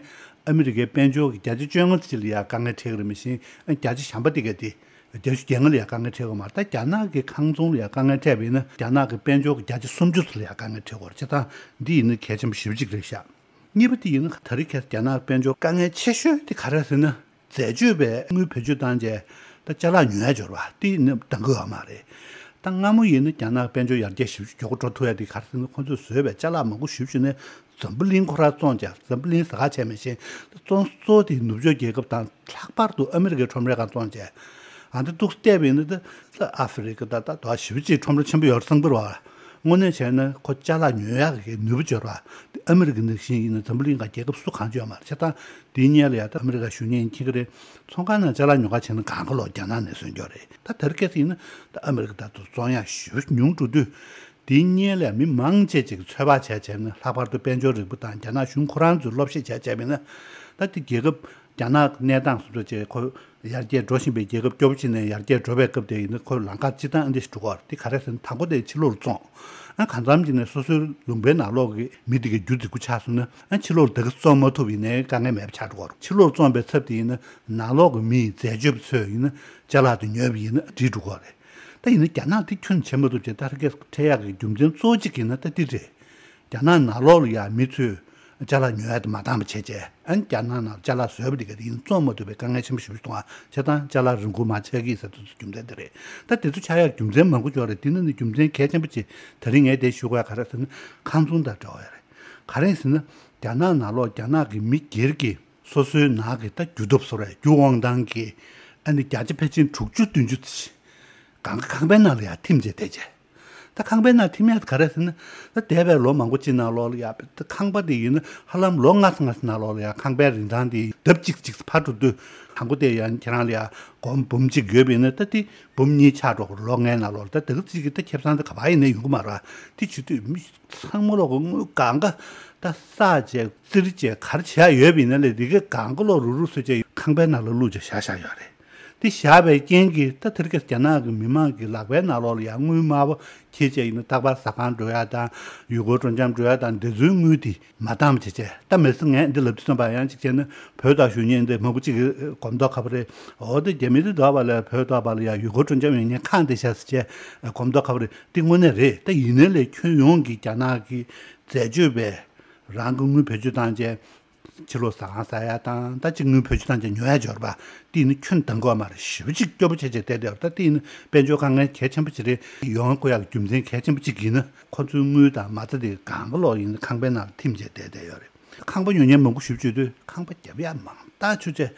ཨ་མི་རི་ཀའི་དཔལ་འབྱོར་གྱི་བརྒྱ་ཆ་བཅོ་ལྔ་ཙམ་ལ་ཡང་དཀའ་ངལ་འཕྲད་ཀྱི་རེད། མི་ཤེས་ཨ་བརྒྱ་ཆ་གཞན་པ་དེ་ག་དེ། བརྒྱ་ཆ་བརྒྱད་ལྔ་ལ་ཡང་དཀའ་ངལ་འཕྲད་ཀྱི་མ་རེད། ད་རྒྱ་ནག་གི་ཁང་ཚོང་ལ་ཡང་དཀའ་ངལ་འཕྲད་པ་ཡིན་ན་རྒྱ་ནག་གི་དཔལ་འབྱོར་གྱི་བརྒྱ་ཆ་སུམ་ཅུ་ཙམ་ལ་ཡང་དཀའ་ངལ་འཕྲད་ཀྱི་ཡོད་རེད། བྱས་ཙང་འདི་ཡིན་ན་གལ་ཆེན་པོ་ཞེ་པོ་ཅིག་རེད་ཤག་གཉིས་པ་དེ་ཡིན་ན་ད་རེས་ཁ་སང་རྒྱ་ནག་དཔལ་འབྱོར་དཀའ་ངལ་ཆེ་ཤོས་དེ་ག་རེ་ཟེར་ན། འཛད་སྤྱོད་པའི་དངུལ་བེད་སྤྱོད་བཏང་བྱས་ད་ཅ་ལག་ཉོ་ཡ་འབྱོར་བ་དེ་ནི་འདང་གི་ཡོད་མ་རེད། ད་སྔ་མོ་ཡིན་ན་རྒྱ་ནག་དཔལ་འབྱོར་ཡར་རྒྱས་ཞེ་པོ་ཅིག་མགྱོགས་པོ་འགྲོ་ཐུབ་ཡ་དེ་ག་རེ་ཟེར་ན། ཁོང་ཚོས་བཟོས་པའི་ཅ་ལག་མང་པོ་ཞེ་པོ་ཅིག་ནི་འཛམ་བུ་གླིང་ཁོ་རང་བཙོང་བྱས། འཛམ་བུ་གླིང་ཟ་ཁང་བྱས་མ་ཤེས་ད་བཙོང་གཙོ་བོ་དེ་ནུབ་ཕྱོགས་རྒྱལ་ཁབ་དང་ལྷག་པར་དུ་ཨ་མི་རི་ཀའི་ཁྲོམ་རའི་སྒང་བཙོང་བྱས། ཨ་འདི་ཏོག་ཙམ་བལྟས་པ་ཡིན་ན་ད་ལྷོ་ཨ་ཧྥེ་རི་ཁ་ད་ད་དོ་ཞེ་པོ་ཅིག་ཁྲོམ་ར་ཆེན་པོ་ཡོད་རེད་བསམ་གི་རེད་བ། དངོས་གནས་བྱས་ན་ཁོ་ཅ་ལག་ཉོ་ཡག་གི་ནུས་པ་འབྱོར་བ། ཨ་མི་རི་ཀ་ནང་བཞིན་ཡིན་ན་འཛམ་བུ་གླིང་ག་རྒྱལ་ཁབ་སུ་གང་ཅི་ཡོད་མ་རེད། བྱས་ཙང་དེའི་སྔོན་ལ་ཡ་ད་ཨ་མི་རི་ཀ་གཞོན་སྐྱེས་ཁྱེད་ཀྱི་རེད། ཚོང་ཁང་ནང་ཅ་ལག་ཉོ་ག་བྱས་ན་གང་ག་ལོག་རྒྱ་ནག་ནས་བཟོས་འགྱོ་རེད། ད་དེ་རིང་ཁ་སང་ཡིན་ན་ད་ཨ་མི་རི་ཀ་ད་དུ་བཙོང་ཡག་ཞེ་པོ་ཉུང་འགྲོ་དུས། དེའི་སྔོན་ལ་མི་མང་ཆེ་ཅིག་ཚོད་དཔག་བྱས་བྱས་ན་ལྷག་པར་དུ་དཔལ་འབྱོར་རིག་པ་དང་རྒྱ་ནག་གཞུང་ཁོ་རང་ཚོས་སློབ་བཤད་བྱས་བྱས་པ་ཡིན་ན། ད་དེ་རྒྱལ་ཁབ་རྒྱ་ནག་གནས་སྟངས་སོ་སོ་བྱས་ཁོ་ཡར་རྒྱས་འགྲོ་བཞིན་པའི་རྒྱལ་ཁབ་སྐྱོ་པོ་ཅིག་ནས་ཡར་རྒྱས་འགྲོ་བའི་སྐབས་དེ་ཡིན་ན་ཁོ་ལམ་ཁ་སྤྱིར་བཏང་ཨ་འདི་ཞིག་འགྲོ་གི་རེད། དེ་ག་རེ་ཟེར་ན་དང་པོ་དེ་ཕྱི་ལོགས་ལ་བཙོང་། ཨ་གང་འཚམ་ཅིག་ནས་སོ་སོའི་ལུང་པའི་ནང་ལོགས་ཀྱི་མི་དེ་གའི་རྒྱུ་རྫིག་པོ་ཆགས་སོང་ན་ཨ་ཕྱི་ལོགས་ལ་ད་ག་བཙོང་མ་ཐུབ་ཡིན་ནའི་དཀའ་ངལ་མེད་པ་ཆགས་འགྲོ་གི་རེད། ཕྱི་ལོགས་ལ་བཙོང་པའི་ཚབ་དེ་ཡིན་ན་ནང་ལོགས་ཀྱི་མི་འཛད་སྤྱོད་པ་ཚོས་ཡིན་ན་ཅ་ལག་དེ་ཉོས་པ་ཡིན་ན་འགྲིག་འགྲོ་གི་རེད། ད་ཡིན་ན་རྒྱ་ནག་དེ་ཁྱོན་ནས་བྱེད་མ་ཐུབ་ཅེས་ད་ལྟ་སྐད་འཕྲད་ཡག་གི་རྒྱུ་མཚན་གཙོ་བོ་གཅིག་ཡིན་ན་ད་འདི་རེད། རྒྱ་ནག་ནང་ལོགས་ལ་ཡ་མི་ཚོས་ཅ་ལག་ཉོ་ཡ་དེ་མ་འདང་བ་བྱས་བྱས་ཨ་ནི་རྒྱ་ནག་ནང་ཅ་ལག་བཟོས་པ་དེ་ག་དེ་ཡིན་བཙོང་མ་ཐུབ་པའི་དཀའ་ངལ་ཆེན་པོ་ཞེ་པོ་ཞིག་མཐོང་བ། བྱས་ཙང་ཅ་ལག་རིན་གོང་མར་ཆག་གི་ཟེར་དུས་རྒྱུ་མཚན་དེ་རེད། ད་དེ་ཚོ་ཆགས་ཡག་རྒྱུ་མཚན་མང་པོ་ཅིག་ཡོད་རེད། དེ་ནི་ནི་རྒྱུ་མཚན་གལ་ཆེན་པོ་ཅིག་ད་རིང་ངས་དེ་ཞུ་དགོས་ཡ་ག་རེ་ཟེར་ན་ཁང་ཚོང་དང་འབྲེལ་བ་ཡོད་རེད། ག་རེ་ཟེར་ན་རྒྱ་ནག་ནང་ལོགས་རྒྱ་ནག་གི་མི་སྒེར་གྱི་སོ་སོའི་ནང་གི་ད་རྒྱུ་སྟོབས་སོ་རེད། རྒྱུ་དབང་ཐང་གི་ཨ་ནི་བརྒྱ་ཆ་ཕལ་ཆེར་དྲུག་ཅུ་བདུན་ཅུ་ཙམ་ཞིག་གང་ག་ཁང་པའི་ནང་ལ་ཡར་ཐིམ་བྱས་བསྡད་བྱས། ད་ཁང་པའི་ནང་ཐིམ་ཡ་དེ་ག་རེ་ཟེར་ན་ད་འདས་པའི་ལོ་མང་པོ་ཅིག་ནང་ལོགས་ལ་ཡ་ད་ཁང་པ་དེ་ཡིན་ན་ཧ་ལམ་ལོ་ལྔ་ཙམ་ལྔ་ཙམ་ནང་ལོགས་ལ་ཡ་ཁང་པའི་རིན་ཐང་དེ་ལྡབ་གཅིག་གཅིག་འཕར་འགྲོ་དུས་དང་པོ་དེ་ཡང་ཁྱེད་རང་ལ་ཡ་སྒོར་མོ་འབུམ་གཅིག་ཡོད་པ་ཡིན་ན་ད་དེ་འབུམ་གཉིས་ཆགས་འགྲོ་གི་རེད། ལོ་ལྔའི་ནང་ལོགས་ལ་ད་དེ་ག་ཅིག་གི་ད་ཁེ་བཟང་དེ་ག་པར་ཡིན་ནའི་ཡོང་གི་མ་རེད། དེ་བྱེད་དུས་མི་ཚང་མ་ལོག་གི་དངུལ་གང་ག་ད་བསགས་བྱས་བཙིར་བྱས་ག་རེ་བྱེད་ཡ་ཡོད་པ་ཡིན་ན་ལས་དེ་ག་གང་ག་ལོག་རུག་རུག་བཟོས་བྱས་ཁང་པའི་ནང་ལ་བླུགས་བྱས་བཞག་བཞག་ཡོད་རེད། དེ་བཞག་པའི་རྐྱེན་གྱིས་ད་དེ་རིང་ཁ་སང་རྒྱ་ནག་གི་མི་མང་གི་ལག་པའི་ནང་ལོགས་ལ་ཡང་དངུལ་དམར་པོ་འཁྱེར་བྱས་ཡིན་ན་རྟག་པར་ཟ་ཁང་འགྲོ་ཡ་དང་ཡུལ་སྐོར་སྤྲོ་འཆམ་འགྲོ་ཡ་དང་དེ་ཚོའི་དངུལ་དེ་མ་འདང་བྱས་བྱས། ད་མི་སེར་ངས་འདི་ལབ་དུས་ཙམ་པ་ཡང་གཅིག་བྱས་ན་བོད་དང་གཞོན་སྐྱེས་འདི་མང་པོ་གཅིག་གིས་གོམ་མདོག་ཁ་པོ་རེད། འོ་དེ་རྒྱ་མི་དེ་འདྲ་བ་ལ་བོད་འདྲ་བ་ལ་ཡང་ཡུལ་སྐོར་སྤྲོ་འཆམ་ཡོང་མཁན་ཁག་འདི་ཤ་ཟེར་བྱས་གོམ་མདོག་ཁ་པོ་རེད། དེ་དངོས་གནས་རེད། ད་ཡིན་ནའི་ལས་ཁྱོན་ཡོངས་ཀྱི་རྒྱ་ནག་གི་འཛད་སྤྱོད་པས་རང་གི་དངུལ་བེད་སྤྱོད་བཏང་བྱས། ཕྱི་ལོགས་ཟ་ཁང་ཟ་ཡ་དང་ད་ཅིག་དངུལ་བེད་སྤྱོད་བཏང་བྱས་ཉོ་ཡ་འབྱོར་པ་དེ་ཡིན་ན་ཁྱོན་ལྡང་དགོས་མ་རེད། ཞེ་པོ་ཅིག་སྐྱོ་པོ་བྱས་བྱས་བསྡད་བསྡད་ཡོད་རེད། ད་དེ་ཡིན་ན་དཔལ་འབྱོར་དཀའ་ངལ་གལ་ཆེན་པོ་ཅིག་རེད། ཡོང་དགོས་ཡག་རྒྱུ་མཚན་གལ་ཆེན་པོ་ཅིག་ཡིན་ན་ཁོ་ཚོའི་དངུལ་དང་མ་རྩ་དེ་གང་ག་ལོག་ཡིན་ན་ཁང་པའི་ནང་ལ་ཐིམ་བྱས་བསྡད་བསྡད་ཡོད་རེད། ཁང་པ་ཉོ་མཁན་མང་པོ་ཞེ་པོ་ཅིག་ཡོད་དུས་ཁང་པ་རྒྱབ་ཡག་མང་དྲགས་བྱུང་བྱས།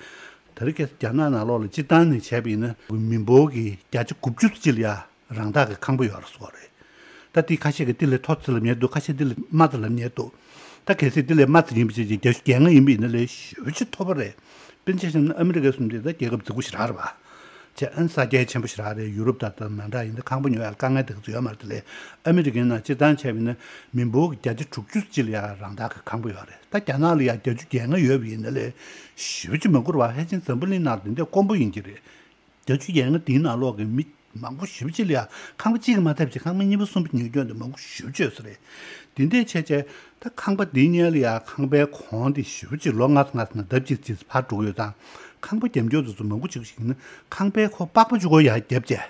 དེ་རིང་ཁ་སང་རྒྱ་ནག་ནང་ལོགས་ལ་སྤྱིར་བཏང་ནས་བྱས་པ་ཡིན་ན་མི་འབོར་གྱི་བརྒྱ་ཆ་དགུ་བཅུ་ཙམ་ལ་ཡ་རང་བདག་གི་ཁང་པ་ཡོད་རེད་ཟེར་བ་རེད། ད་དེ་ཁ་ཤས་ཀྱིས་དེ་ལས་མཐོ་ཙམ་ལབ་མཁན་འདུག་ཁ་ཤས་དེ་ལས་དམའ་ཙམ་ལབ་མཁན་འདུག་ད་གལ་སྲིད་དེ་ལས་དམའ་ཙམ་ཡིན་པ་བྱས་ཀྱི་བརྒྱད་ཅུ་གྱ་ལྔ་ཡིན་པ་ཡིན་ན་ལས་ཞེ་པོ་ཅིག་མཐོ་པོ་རེད། དཔེར་ན་ཆ་བཞག་ན་ཨ་མི་རི་ཀའི་བཟུང་དུས་ད་རྒྱལ་ཁབ་རྫིག་པོ་ཞེ་དྲག་རེད་པ། བྱས་ཨ་ནི་ས་རྒྱ་ཆེན་པོ་ཞེ་དྲག་རེད། ཡུ་རོབ་དང་དང་མ་འདྲ་ཡིན་ད་ཁང་པ་ཉོ་ཡག་དཀའ་ངལ་དེ་ག་ཚོད་ཡོད་མ་རེད། དེ་ལས་ཨ་མི་རི་ཀའི་ནང་སྤྱིར་བཏང་བྱས་པ་ཡིན་ན་མི་འབོར་གྱི་བརྒྱ་ཆ་དྲུག་ཅུ་ཙམ་ལ་ཡ་རང་བདག་གི་ཁང་པ་ཡོད་རེད། ད་རྒྱ་ནག་ལ་ཡ་བརྒྱད་ཅུ་གྱ་ལྔ་ཡོད་པ་ཡིན་ན་ལས་ཞེ་པོ་ཅིག་མང་པོ་རེད་པ། ཕལ་ཆེར་འཛམ་བུ་གླིང་ནང་དེ་འདྲ་དཀོན་པོ་ཡིན་གྱི་རེད། བརྒྱད་ཅུ་གྱ་ལྔ་དེའི་ནང་ལོགས་ཀྱི་མི་མང་པོ་ཞེ་པོ་ཅིག་ལ་ཡ་ཁང་པ་གཅིག་གིས་མ་ཐེབས་ཅིག་ཁང་པ་གཉིས་པ་གསུམ་པ་ཉོ་མཁན་དེ་མང་པོ་ཞེ་པོ་ཅིག་ཡོད་ས་རེད། དེ་འདྲས་བྱས་བྱས་ད་ཁང་པ་དེའི་སྔོན་ལ་ཡ་ཁང་པའི་གོང་དེ་ཞེ་པོ་ཅིག་ལོ་ལྔ་ཙམ་ལྔ་ཙམ་ནང་ལྡབ་གཅིག་ཙམ་འཕར་འགྲོ་གི་ཡོད་ཙང་། ཁང་པ་རྒྱབ་མཁན་དེ་ཚོ་མང་པོ་ཅིག་ཞིག་ཡིན་ན་ཁང་པའི་ཁོག་པགས་པ་གཅིག་པོ་ཡར་བརྒྱབ་བྱས།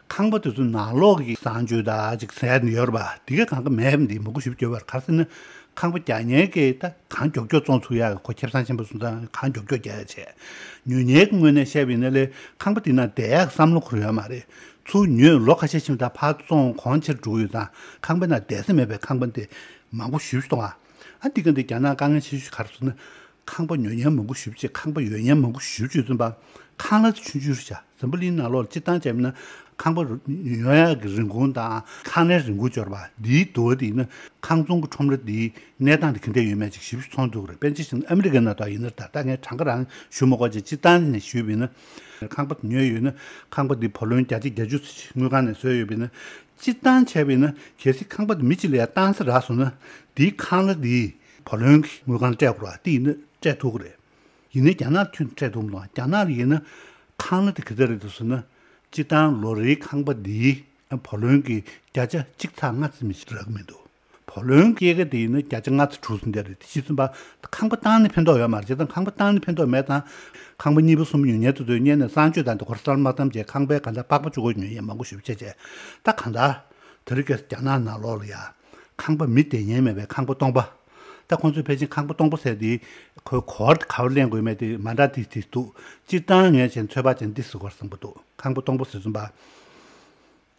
ཁང་པ་དེ་ཚོ་ནང་ལོགས་ཀྱི་གསང་སྤྱོད་དང་ཅིག་ཟེར་ནས་ཡོད་རེད་པ། དེ་གའི་གང་ག་མེད་པ་འདི་མང་པོ་ཞེ་པོ་ཅིག་ཡོད་པ་རེད། ག་རེ་ཟེར་ན་ཁང་པ་རྒྱག་མཁན་གྱིས་ད་གང་མགྱོགས་མགྱོགས་བཙོང་ཚུགས་ཡག་གི་ཁོ་ཁེ་བཟང་ཆེན་པོ་སོང་ཙང་གང་མགྱོགས་མགྱོགས་རྒྱག་ཡག་བྱས། ཉོ་མཁན་གྱི་ངོས་ནས་བཤད་པ་ཡིན་ན་ལས་ཁང་པ་དེ་ནང་བསྡད་ཡག་བསམ་བློ་འཁོར་ཡོད་མ་རེད། ཚུར་ཉོས་ལོ་ཁ་ཤས་ཕྱིན་ད་ཕར་བཙོང་གོང་ཆེར་འགྲོ་གི་ཡོད་ཙང་ཁང་པའི་ནང་བསྡད་ས་མེད་པའི་ཁང་པ་འདི་མང་པོ་ཞེ་པོ་ཅིག་མཐོང་བ། ཨ་འདི་ག་འདི་རྒྱ་ནག་དཀའ་ངལ་ཆེ་ཤོས་ག་རེ་ཟེར་ན། ཁང་པ་ཉོ་མཁན་མང་པོ་ཞེ་པོ་ཅིག་ཁང་པ་ཡོད་མཁན་མང་པོ་ཞེ་པོ་ཅིག་ཙམ་པ། ཁང་གླ་དེ་ཆུང་ཆུང་རེད་བྱ། འཛམ་བུ་གླིང་ནང་ལོགས་ལ་སྤྱིར་བཏང་བྱས་པ་ན་ཁང་པ་ཉོ་ཡག་གི་རིན་གོང་དང་ཁང་གླའི་རིན་གོང་འབྱོར་བ་འདིའི་བསྡུར་བ་དེ་ཡིན་ན་ཁང་ཚོང་གི་ཁྲོམ་ར་འདིའི་གནས་སྟངས་དེ་ག་འདྲ་ཡོད་མེད་ཅིག་ཞིབ་ཞིབ་མཐོང་ཐུབ་ཀྱི་རེད། དཔེར་ན་ཆ་བཞག་ན་ཨ་མི་རི་ཀའི་ནང་ལ་ཡིན་ན། ད་ལྟ་ངས་གྲངས་ཀ་རང་ཞུ་མི་དགོས་བྱས་སྤྱིར་བཏང་ནས་ཞུས་པ་ཡིན་ན། ཁང་པ་ཉོས་ཡོད་ན་ཁང་པ་འདི་བུ་ལོན་བརྒྱ་ཆ་བརྒྱད་ཅུ་ཙམ་ཞིག་དངུལ་ཁང་ནས་བཟོས་ཡོད་པ་ཡིན་ན། སྤྱིར་བཏང་བྱས་པ་ཡིན་ན་གལ་སྲིད་ཁང་པ་འདི་མི་གཅིག་ལ་ཡང་བཏང་ས་རག་སོང་ན་འདིའི་ཁང་གླ་འདི་བུ་ལོན་གྱི་དངུལ་ཁང་ལ་སྤྲད་དགོས་རེད་པ། དེ་ཡིན་ན་སྤྲད་ཐུབ་ཀྱི་རེད། ཡིན་ནའི་རྒྱ་ནག་ཁྱོན་ནས་སྤྲད་ཐུབ་མི་འདུག་རྒྱ་ནག་ལ་ཡིན་ན་ཁང་གླ་དེ་ག་ཚོད་རེད་འདུག་ཟེར་ན། སྤྱིར་བཏང་ལོ་རེའི་ཁང་པ་འདིའི་བུ་ལོན་གྱི་བརྒྱ་ཆ་གཅིག་ཚེག་ལྔ་ཙམ་མི་ཞིག་རག་གི་མི་འདུག་བུ་ལོན་སྐྱེད་ཀ་དེ་ཡིན་ན་བརྒྱ་ཆ་ལྔ་ཙམ་དྲུག་ཙམ་དེ་རེད། དེ་བྱས་ཙང་ཁང་པ་བཏང་ནས་ཕན་ཐོགས་ཡོད་མ་རེད། བྱས་ཙང་ཁང་པ་བཏང་ནས་ཕན་ཐོགས་མེད་ཙང་ཁང་པ་གཉིས་པ་གསུམ་པ་ཉོ་མཁན་དེ་ཚོས་སྔོན་ནས་གསང་སྤྱོད་དང་དེ་ཁོ་ར་གསར་མ་བཏང་བྱས་ཁང་པའི་གང་ལྟར་པགས་པ་གཅིག་པོ་ཉོ་མཁན་མང་པོ་ཞེ་པོ་ཅིག་བྱས། ད་གང་ལྟར་དེ་རིང་ཁ་སང་རྒྱ་ནག་ནང་ལོགས་ལ་ཡ། ཁང་པ་མི་བསྡད་ཉན་མེད་པའི་ཁང་པ་སྟོང་པ། ད་ཁོང་ཚོས་ཕལ་ཆེར་ཁང་པ་སྟོང་པ་ཟེར་དེ་ཁོའི་གོ་བ་ག་པར་ལེན་དགོས་མེད་དེ་མ་འདྲ་དེ་དེ་འདུག་སྤྱིར་བཏང་ངས་བྱས་ཚོད་དཔག་བྱས་འདི་ཟེར་དགོས་བསམ་གྱི་འདུག་ཁང་པ་སྟོང་པ་ཟེར་ཙམ་པ།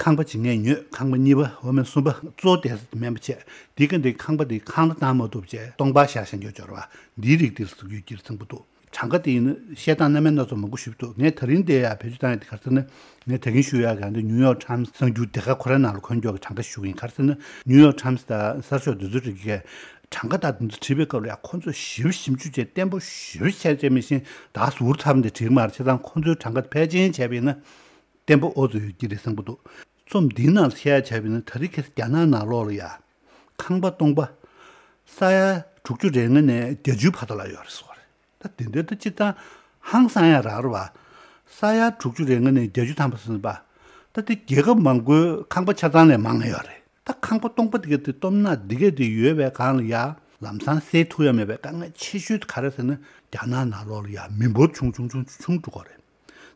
ཁང་པ་གཅིག་ངས་ཉོས། ཁང་པ་གཉིས་པ་འོ་མ་གསུམ་པ་གཙོ་བོ་བསྡད་ས་དེ་མེད་པ་བྱས། དེ་ག་འདི་ཁང་པ་དེ་ཁང་གླ་བཏང་མ་ཐུབ་བྱས་སྟོང་པ་བཞག་བཞག་རྒྱུ་འབྱོར་བ་འདིའི་རིགས་དེ་ལ་ཟེར་རྒྱུ་ཡོད་ཀྱི་རེད་བསམ་གྱི་འདུག་གྲངས་ཀ་དེ་ཡིན་ན་བཤད་སྟངས་རྣམ་པ་སྣ་ཚོགས་མང་པོ་ཞིག་འདུག །ངས་ད་རིང་དེ་ཡ་བེད་སྤྱོད་བཏང་ཡ་དེ་ག་རེ་ཟེར་ན། ངས་ད་གིན་ཞུ་ཡ་ག་འདི་ནིའུ་ཡོག་ཊའིམ་སི་གསར་འགྱུར་དེ་ག་ཁོ་རའི་ནང་ལ་འཁོད་མཁན་གྱི་གྲངས་ཀ་ཞུ་གི་ཡིན། ག་རེ་ཟེར་ན་ནིའུ་ཡོག་ཊའིམ་སི་དང་གསར་ཤོག་དེ་ཚོའི་རིགས་ཀྱི་གྲངས་ཀ་དང་དེ་ཚོ་བྲིས་པའི་སྐབས་ལ་ཡ་ཁོ་ཚོས་ཞིབ་ཞིབ་འཇུག་བྱས་བརྟན་པོ་ཞིབ་བྱས་བྱས་མི་ཤེས་ད་ཟུར་ཐབས་འདི་བྲིས་མ་རེད། བྱས་ཙང་ཁོ་ཚོའི་གྲངས་ཀ་ཕལ་ཆེར་བྱས་པ་ཡིན་ན་བརྟན་པོ་ཨོ་ཙམ་ཡོད་ཀྱི་རེད་བསམ་གྱི་འདུག །རྩོམ་འདིའི་ནང་བཤད་ཡ་བྱས་པ་ཡིན་ན་ད་རེས་ཁ་སང་རྒྱ་ནག་ནང་ལོགས་ལ་ཡ། ཁང་པ་སྟོང་པ། ས་ཡ་དྲུག་ཅུ་རེ་ལྔ་ནས་བརྒྱད་ཅུའི་བར་དུ་ལ་ཡོད་རེད་ཟེར་བ་རེད། ད་དེ་འདྲའི་ད་སྤྱིར་བཏང་ཧང་སང་ཡ་རང་རེད་བ། ས་ཡ་དྲུག་ཅུ་རེ་ལྔ་ནས་བརྒྱད་ཅུ་ཐམ་པ་ཟིན་པ། ད་དེ་རྒྱལ་ཁབ་མང་པོའི་ཁང་པ་ཆ་ཚང་ལས་མང་ང་ཡོད་རེད། ད་ཁང་པ་སྟོང་པ་དེ་ག་དེ་སྟོང་ན་འདི་ག་དེ་ཡོད་པའི་སྒང་ལ་ཡ་ལམ་སང་སེལ་ཐུབ་ཡ་མེད་པའི་དཀའ་ངལ་ཆེ་ཤོས་དེ་ག་རེ་ཟེར་ན་རྒྱ་ནག་ནང་ལོགས་ལ་ཡ་མི་འབོར་ཆུང་ཆུང་ཆུང་ཆུང་འགྲོ་གི་རེད།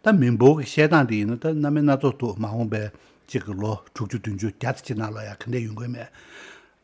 ད་མི་འབོར་གྱི་བཤད་སྟངས་དེ་ཡིན་ན་ད་རྣམ་པ་སྣ་ཚོགས་འདུག །མ་འོངས་པའི་གཅིག་གི་ལོ་དྲུག་ཅུ་བདུན་ཅུ་བརྒྱ་ཙམ་ཅིག་ནང་ལ་ཡ་ག་འདྲ་ཡོང་གི་མེད།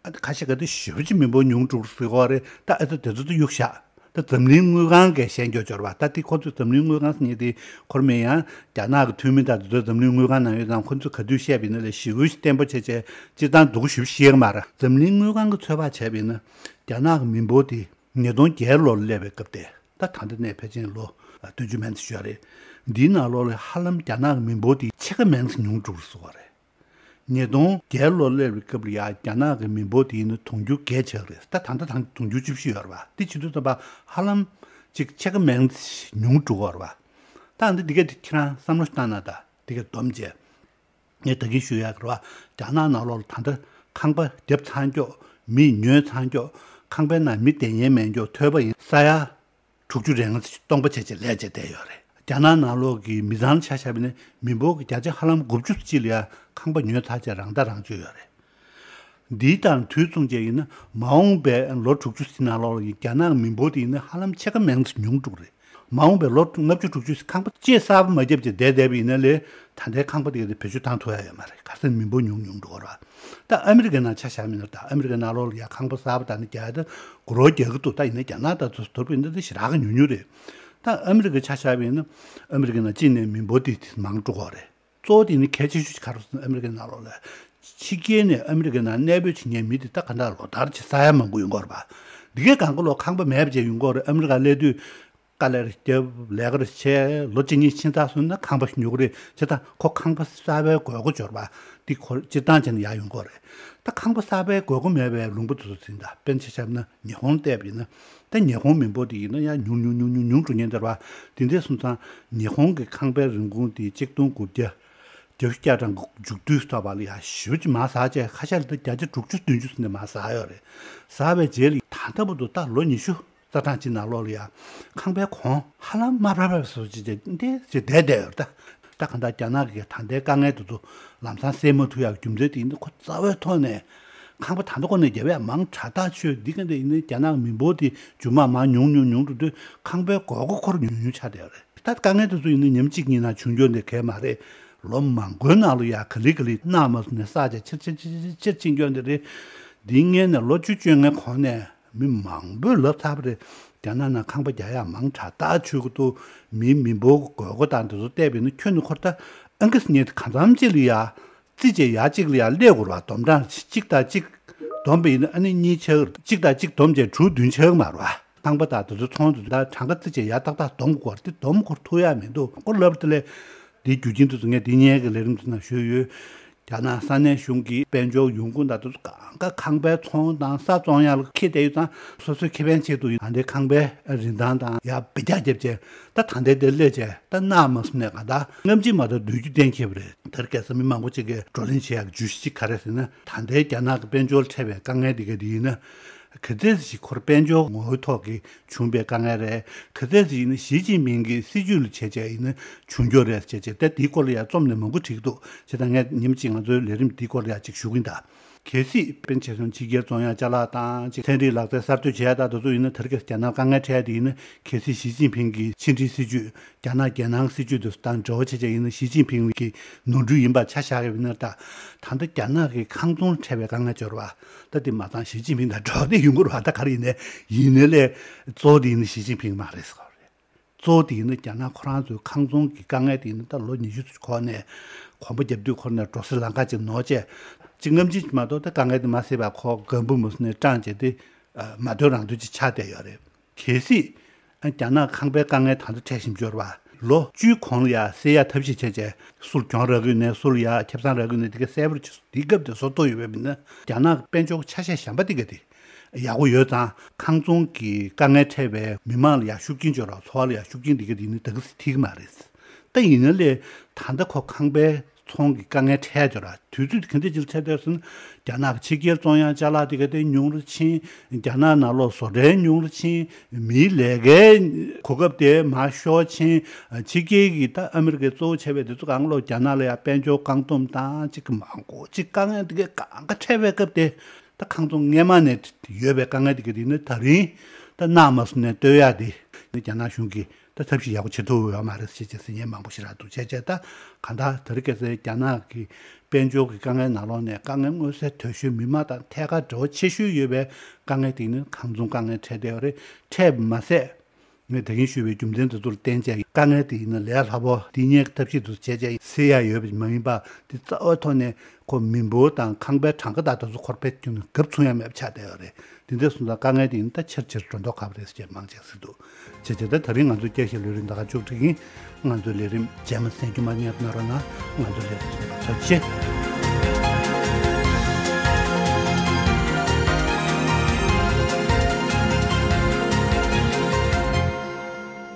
ཨ་ཁ་ཤས་ཀ་དེ་ཞེ་པོ་ཅིག་མི་འབོར་ཉུང་འགྲོ་ཟེར་གོ་རེད། ད་ཨ་ད་དེ་ཚོ་ད་གཡུག་བཞག །ད་འཛམ་གླིང་དངུལ་ཁང་གིས་བཤད་རྒྱུ་འབྱོར་བ། ད་དེ་ཁོ་ཚོས་འཛམ་གླིང་དངུལ་ཁང་ཟེར་མཁན་དེ་ཁོ་རང་མིན་ཡང་རྒྱ་ནག་གི་འཐུས་མི་དང་དེ་ཚོས་འཛམ་གླིང་དངུལ་ཁང་ནང་ཡོད་ཙང་ཁོ་ཚོས་ག་དུས་བཤད་པ་ཡིན་ན་ལས་ཞེ་པོ་ཅིག་བརྟན་པོ་བྱས་བྱས་སྤྱིར་བཏང་སྡུག་ཞེ་པོ་ཤེས་ཀྱི་མ་རེད། འཛམ་གླིང་དངུལ་ཁང་གིས་ཚོད་དཔག་བྱས་པ་ཡིན་ན་རྒྱ་ནག་གི་མི་འབོར་དེ། ཉིས་སྟོང་བརྒྱད་ལོར་སླེབས་པའི་སྐབས་དེ། ད་ད་ལྟ་ནས་ཕལ་ཆེར་ལོ་བདུན་ཅུ་མན་ཙམ་ཞིག་ཡོད་རེད། འདིའི་ནང་ལོགས་ལ་ཧ་ལམ་རྒྱ་ནག་གི་མི་འབོར་དེ་ཕྱེད་ཀ་མན་ཙམ་ཉུང་འགྲོ་གི་རེད་ཟེར་བ་རེད། ཉིས་སྟོང་བརྒྱད་ལོར་སླེབས་པའི་སྐབས་ལ་ཡ་རྒྱ་ནག་གི་མི་འབོར་དེ་ཡིན་ན་དུང་ཕྱུར་བརྒྱད་ཆགས་རེད། ད་ད་ལྟ་ད་དུང་ཕྱུར་བཅུ་བཞི་ཡོད་རེད་བ། དེ་བྱེད་དུས་ཙམ་པ་ཧ་ལམ་ཅིག་ཕྱེད་ཀ་མན་ཙམ་ཉུང་འགྲོ་གི་རེད་བ། ད་འདི་འདི་ག་དེ་ཁྱེད་རང་བསམ་བློ་བཏང་ན་ད་འདི་ག་སྡོམ་བྱས། ངས་ད་གིན་ཞུ་ཡག་རེད་བ། རྒྱ་ནག་ནང་ལོགས་ལ་ད་ལྟ་ཁང་པ་བརྒྱབ་ཚར་འགྱོག །མི་ཉོས་ཚར་འགྱོག །ཁང་པའི་ནང་མི་བསྡད་ཉན་མེད་འགྱོག །ཐོས་པ་ཡིན་ས་ཡ་དྲུག་ཅུ་རེ་ལྔ་ཙམ་སྟོང་པ་བྱས་བྱས་ལས་བྱས་བསྡད་ཡོད་རེད། རྒྱ་ནག་ནང་ལོགས་ཀྱི་མི་ཚང་ཆ་བཞག་པ་ཡིན་ན་མི་འབོར་གྱི་བརྒྱ་ཆ་ཧ་ལམ་དགུ་བཅུ་ཙམ་ཅིག་ལ་ཡ་ཁང་པ་ཉོས་ཚར་བྱས་རང་ཐག་རང་གཅོད་ཡོད་རེད། འདིའི་ལྟར་དུས་མཚུངས་བཅས་ཡིན་ན་མ་འོངས་པའི་ལོ་དྲུག་ཅུ་ཙམ་ནང་ལོགས་ལ་ཡ་རྒྱ་ནག་མི་འབོར་དེ་ཡིན་ན་ཧ་ལམ་ཕྱེད་ཀ་མན་ཙམ་ཉུང་འགྲོ་གི་རེད། མ་འོངས་པའི་ལོ་ལྔ་བཅུ་དྲུག་ཅུ་ཁང་པ་གཅིག་གསར་པ་མ་བརྒྱབ་ཅིག་བསྡད་བསྡད་པ་ཡིན་ན་ལས་ད་ལྟའི་ཁང་པ་དེ་ག་དེ་བེད་སྤྱོད་བཏང་ཐུབ་ཡ་ཡོད་མ་རེད། ག་རེ་ཟེར་ན་མི་འབོར་ཉུང་ཉུང་འགྲོ་གི་རེད་བ། ད་ཨ་མི་རི་ཀའི་ནང་ཆ་བཞག་མིན་ན་ད་ཨ་མི་རི་ཀའི་ནང་ལོགས་ལ་ཡ་ཁང་པ་གསར་པ་ད་ནི་རྒྱག་ཡ་ད་དགུ་རོགས་རྒྱག་གི་འདུག །ད་ཡིན་ན་རྒྱ་ནག་ད་ཚོ་དོར་བ་ཡིན་ན་ད་ཞེ་དྲག་གི་ཉུང་ཉུང་རེད། ད་ཨ་མི་རི་ཀའི་ཆ་བཞག་པ་ཡིན་ན་ཨ་མི་རི་ཀའི་ནང་གཅིག་ནས་མི་འབོར་དེ་དེ་མང་འགྲོ་གི་རེད། གཙོ་བོ་དེ་ནི་གལ་ཆེ་ཤོས་ཅིག་ག་རེ་ཟེར་ན་ཨ་མི་རི་ཀའི་ནང་ལོགས་ལ་ཕྱི་རྒྱལ་ནས་ཨ་མི་རི་ཀའི་ནང་གནས་སྤོས་བྱེད་མཁན་མི་དེ་ད་ག་འདྲ་ལོ་ལྟར་གྱི་ས་ཡ་མང་པོ་ཡོང་གི་ཡོད་རེད་པ། འདི་གའི་སྒང་ག་ལོ་ཁང་པ་མེད་པ་བྱས་ཡོང་གི་ཡོད་རེད། ཨ་མི་རི་ཀ་སླེབས་དུས་དཀའ་ལས་རེ་བརྒྱབ་ལས་ཀ་རེ་བྱས་ལོ་གཅིག་གཉིས་ཕྱིན་ཚར་སོང་ན་ཁང་པ་ཉོ་གི་རེད། བྱས་ཙང་ཁོ་ཁང་པ་གསར་པའི་དགོས་མཁོ་འབྱོར་པ་འདི་ཁོ་སྤྱིར་བཏང་བྱས་ན་ཡར་ཡོང་གི་ཡོད་རེད། ད་ཁང་པ་གསར་པའི་དགོས་མཁོ་མེད་པའི་ལུང་པ་དེ་ཚོ་ཟིན་ད་དཔེར་ན་ཆ་བཞག་ན་ཉི་ཧོང་བལྟས་པ་ཡིན་ན། ད་ཉི་ཧོང་མི་འབོར་དེ་ཡིན་ན་ཡང་ཉུང་ཉུང་ཉུང་ཉུང་ཉུང་འགྲོ་ཉེན་འདུག་པ། དེ་འདྲ་སོང་ཙང་ཉི་ཧོང་གི་ཁང་པའི་རིན་གོང་དེ་གཅིག་སྟོང་དགུ་བརྒྱ་བརྒྱད་ཅུ་གྱ་གྲངས་ཀྱི་མཇུག་བསྡུའི་ཐོག་པ་ལ་ཡང་ཞེ་པོ་ཅིག་མར་ཟག་བྱས་ཁ་ཤས་ལ་ད་བརྒྱ་ཆ་དྲུག་ཅུ་བདུན་ཅུ་ཟིན་ནས་མར་ཟག་ཡོད་རེད། ཟག་པའི་རྗེས་ལ་ད་ལྟ་བར་དུ་ད་ལོ་ཉི་ཤུ་རྩ་གྲངས་ཅིག་ནང་ལོགས་ལ་ཡང་ཁང་པའི་གོང་ཧ་ལམ་དམའ་ཕབ་ཕབ་སོ་ཅིག་དེ་འདྲ་ཅིག་བསྡད་བསྡད་ཡོད་རེད་ད། ད་གང་ལྟར་རྒྱ་ནག་གིས་ད་ལྟའི་དཀའ་ངལ་དེ་ཚོ་ལམ་སང་སེལ་མ་ཐུབ་ཡག་རྒྱུ་མཚན་དེ་ཡིན་ན་ཁོ་རྩ་བའི་ཐོག་ནས་ཁང་པ་ད་ལྟ་ཁོ་ནས་རྒྱབ་ཡག་མང་དྲགས་ཐག་ཆོད། འདི་ག་འདྲ་ཡིན་ན་རྒྱ་ནག་མི་འབོར་དེ་རྒྱུན་མ་མར་ཉུང་ཉུང་ཉུང་འགྲོ་དུས་ཁང་པའི་དགོས་མཁོ་ཁོ་རང་ཉུང་ཉུང་ཆགས་བསྡད་ཡོད་རེད། ད་དཀའ་ངལ་དེ་ཚོ་ཡིན་ན་ཉིན་གཅིག་གཉིས་ནང་བྱུང་རྒྱུ་འདི་གས་མ་རེད། ལོ་མང་པོའི་ནང་ལ་ཡ་ག་ལེ་ག་ལེ་གནའ་མ་ནས་བསགས་བྱས་ཆེར་ཆེར་ཆེར་ཕྱིན་རྒྱུ་འདི་རེད། འདི་སྔོན་ནས་ལོ་བཅུ་བཅོ་ལྔའི་གོང་ནས་མི་མང་པོས་ལབ་ཚར་བ་རེད། རྒྱ་ནག་ནང་ཁང་པ་རྒྱག་ཡག་མང་དྲགས་ཐག་ཆོད་ཀྱི་འདུག། མིའི་མི་འབོར་གྱི་དགོས་མཁོ་དང་དེ་ཚོ་བལྟས་པ་ཡིན་ན་ཁྱོན་ནས་ཁོ་ད་ཨང་ཀི་སྙེད་གང་འཚམ་ཅིག་ལ་ཡ་རྩིས་བྱས་ཡ་གཅིག་ལ་ཡ་སླེབས་དགོས་རེད་བ། བསྡོམས་གྲངས་གཅིག་དང་གཅིག་བསྡོམས་པ་ཡིན་ན་ཨ་ནི་གཉིས་ཆགས། གཅིག་དང་གཅིག་བསྡོམས་བྱས་དྲུག་བདུན་ཆགས་མ་རེད་བ། ཁང་པ་དང་དེ་ཚོ་ཚོང་དེ་ཚོ་ད་གྲངས་ཀ་རྩིས་བྱས་ཡ་ཏག་ཏག་བསྡོམས་དགོས་རེད། དེ་བསྡོམས་དགོས་ཐུབ་ཡ་མི་འདུག། ཁོ་ལབ་དེ་ལས་དེའི་རྒྱུ་རྐྱེན་དེ་ཚོ་ངས་དེ་སྔོན་གྱི་ལས་རིམ་དེ་ནང་ཞུས་ཡོད། རྒྱ་ནག་ས་གནས་གཞུང་གིས་དཔལ་འབྱོར་ཡོང་ཁུངས་དང་དེ་ཚོ་གང་ག་ཁང་པའི་ཚོང་དང་ས་བཙོང་ཡག་ལ་འཁེལ་བསྡད་ཡོད་ཙང་སོ་སོའི་ཁེ་ཕན་ཆེད་དུ་ད་ལྟའི་ཁང་པའི་རིན་ཐང་དང་ཡར་སྦས་རྒྱག་བརྒྱབ་བྱས་ད་ད་ལྟའི་དེ་སླེབས་བྱས་ད་གནའ་མ་སོང་ནས་གང་ལྟར་སྔ་ཕྱི་མ་གཏོགས་སྡོད་རྒྱུ་གཏན་འཁེལ་བ་རེད། དེར་ཁ་སང་མི་མང་པོ་ཅིག་གིས་བགྲོ་གླེང་བྱེད་ཡག་བརྗོད་གཞི་གཅིག་ག་རེ་ཟེར་ན། ད་ལྟའི་རྒྱ་ནག་གི་དཔལ་འབྱོར་འཕྲད་པའི་དཀའ་ངལ་དེ་ག་དེ་ཡིན་ན། ག་ཚད་ཅིག་ཁོར་དཔལ་འབྱོར་ངོ་བོའི་ཐོག་གི་བྱུང་བའི་དཀའ་ངལ་རེད། ག་ཚད་ཅིག་ཡིན་ན་ཞི་ཅིན་ཕིང་གི་སྲིད་ཇུས་ལ་བྱས་བྱས་ཡིན་ན་བྱུང་རྒྱུ་རེད་ཟེར་བྱས་ད་དེའི་སྐོར་ལ་ཡང་རྩོམ་ནས་མང་པོ་བྲིས་འདུག། བྱས་ཙང་ངས་ཉིན་གཅིག་ང་ཚོའི་ལས་རིམ་འདིའི་སྐོར་ལ་ཡང་ཅིག་ཞུ་གི་ཡིན་ད། གལ་སྲིད་དཔེར་ན་ཆ་བཞག་ན་ཕྱི་རྒྱལ་བཙོང་ཡག་ཅ་ལག་དང་ཅིག་ཚན་རིག་ལག་རྩལ་གསར་གཏོད་བྱེད་ཡག་དང་དེ་ཚོ་ཡིན་ན་དེར་ག་རྒྱ་ནག་དཀའ་ངལ་འཕྲད་ཡག་དེ་ཡིན་ན་གལ་སྲིད་ཞི་ཅིན་ཕིང་གི་ཕྱི་འབྲེལ་སྲིད་ཇུས། རྒྱ་ནག་རྒྱལ་ནང་སྲིད་ཇུས་དེ་ཚོ་དང་འབྲེལ་བ་བྱས་བྱས་ཡིན་ན་ཞི་ཅིན་ཕིང་གི་ནོར་འཁྲུལ་ཡིན་པ་ཆ་བཞག་ཡོད་ན་ད། ད་ལྟ་རྒྱ་ནག་གི་ཁང་ཚོང་འཕྲད་པའི་དཀའ་ངལ་འབྱོར་བ། ད་དེ་མ་ཚང་ཞི་ཅིན་ཕིང་དང་འབྲེལ་བ་དེ་ཡོང་གི་རེད་བ། ད་ག་རེ་ཡིན་ནའི་ཡིན་ནའི་ལས་གཙོ་བོ་དེ་ཡིན་ན་ཞི་ཅིན་ཕིང་མ་རེད་ཟེར་བ་རེད། གཙོ་བོ་དེ་ཡིན་ན་རྒྱ་ནག་ཁོ་རང་ཚོའི་ཁང་ཚོང་གི་དཀའ་ངལ་དེ་ཡིན་ན་ད་ལོ་ཉི་ཤུ་ཙམ་གོང་ནས་གོམ་པ་རྒྱབ་དུས་ཁོ་ནས་འགྲོ་སའི་ལམ་ཁ་ཅིག་ནོར་བྱས། ཅིག་སྔ་ཕྱི་མ་གཏོགས་ད་དཀའ་ངལ་དེ་མ་སེལ་བར་ཁོ་སྒམ་པོ་མུ་སུ་ནས་སྤྲང་བྱས་ཏེ་མ་དོན་རང་དོན་ཅིག་ཆགས་བསྡད་ཡོད་རེད། གལ་སྲིད་ རྒྱ་ནག་ཁང་པའི་དཀའ་ངལ་ད་ལྟ་འཕྲད་བཞིན་ཡོད་རེད་པ། ལོ་བཅུའི་གོང་ལ་ཡ་སེལ་ཡ་ཐབས་ཤེས་བྱས་བྱས་སུར་གྱོང་རག་གི་ནས་སུར་ཡ་ཁེ་བཟང་རག་གི་ནས་དེ་ག་གསལ་པོར་བྱས་སོང་། དེའི་སྐབས་དེ་བཟོ་ཐུབ་ཡོད་པ་མིན་ན། རྒྱ་ནག་དཔལ་འབྱོར་ཆ་ཤས་གཞན་པ་དེ་ག་དེ་ཡག་པོ་ཡོད་ཙང་། ཁང་ཚོང་གི་དཀའ་ངལ་འཕྲད་པའི་མི་མང་ལ་ཡ་ཤུགས་རྐྱེན་བྱོས་རོགས། འཚོ་བ་ལ་ཡ་ཤུགས་རྐྱེན་དེ་ག་དེ་ནི་ད་ག་སེ་ཐེབས་ཀྱི་མ་རེད། ད་ཡིན་ན་ལས་ད་ལྟ་ཁོ་ཁང་པའི་ཚོང་གི་དཀའ་ངལ་འཕྲད་ཡོད་ར། དུས་ཚོད་དེ་ག་འདྲ་ཅིག་ལ་འཕྲད་བསྡད་ཟེར་ན། རྒྱ་ནག་གི་ཕྱི་རྒྱལ་བཙོང་ཡག་ཅ་ལག་དེ་ག་དེ་ཉུང་རུ་ཕྱིན། རྒྱ་ནག་ནང་ལོགས་བཟོ་གྲྭའི་ཉུང་རུ་ཕྱིན། མིའི་ལས་ཀའི་གོ་སྐབས་དེ་མར་ཤོར་ཕྱིན། ཕྱི་རྒྱལ་གྱི་ད་ཨ་མི་རི་ཀའི་གཙོ་བོ་བྱས་པའི་དེ་ཚོ་གང་ལོག་རྒྱ་ནག་ལ་ཡ་དཔལ་འབྱོར་བཀག་སྡོམ་དང་ཅིག་གི་མང་པོ་ཅིག་དཀའ་ངལ་དེ་ག་གང་ག་འཕྲད་པའི་སྐབས་དེ། ད་ཁང་ཚོང་སྔས་མ་ནས་ཡོད་པའི་དཀའ་ངལ་དེ་ག་དེ་ནི་ད་རིང་ད་གནང་མ་སོང་ནས་སྟོན་ཡག་དེ་ནི་རྒྱ་ནག་གཞུང་གིས་ད་ཐབས་ཤེས་ཡག་པོ་བྱེད་ཐུབ་ཡོད་མ་རེད་ཅེས་བྱས་ཟེར་མཁན་མང་པོ་ཞིག་རག་འདུག་བྱས་བྱས་ད་གང་ལྟར་ད་རེས་ཁ་སང་རྒྱ་ནག་གི་དཔལ་འབྱོར་གྱི་དཀའ་ངལ་ནང་ལོགས་ནས་དཀའ་ངལ་མངོན་གསལ་དོད་ཤོས་མི་མང་དང་ཐད་ཀར་འབྲེལ་བ་ཆེ་ཤོས་ཡོད་པའི་དཀའ་ངལ་དེ་ནི་ཁང་ཚོང་དཀའ་ངལ་འཕྲད་བསྡད་ཡོད་རེད། འཕྲད་མ་ཟད། ངས་ད་གིན་ཞུས་པའི་རྒྱུ་མཚན་དེ་ཚོར་བརྟེན་བྱས་དཀའ་ངལ་དེ་ཡིན་ན་ལས་སླ་པོ་དེ་གཉེར་ཐབས་ཤེས་དུ་བྱས་བྱས་སེལ་ཡ་ཡོད་པ་མ་ཡིན་པ། དེ་རྩ་བའི་ཐོག་ནས་ཁོ་མི་འབོར་དང་ཁང་པའི་གྲངས་ཀ་དག་དེ་ཚོ་ཁོར་ཕེབས་རྒྱུ་ནི་གབ་ཚུགས་ཡ་མེད་པ་ཆགས་བསྡད་ཡོད་རེད། དེ་འདྲ་སོང་ཙང་དཀའ་ངལ་དེ་ཡིན་ན་ད་ཆེར་ཆེར་འགྲོ་མདོག་ཁ་པོ་རེད་ཟེར་མང་ཆེ་ཟེར་འདུག་བྱས་བྱས་ད་ད་རིང་ང་ཚོ་སྐད་ཆ་ལས་རིམ་ད་ག་མཇུག་སྒྲིལ་ཡིན། ང་ཚོའི་ལས་རིམ་རྗེས་མ་གསན་རྒྱུ་མ་བསྙེལ་གནང་རོགས་གནང་། ང་ཚོའི་ལས་རིམ་ཚོགས་པ་ཚོ་ཆེ།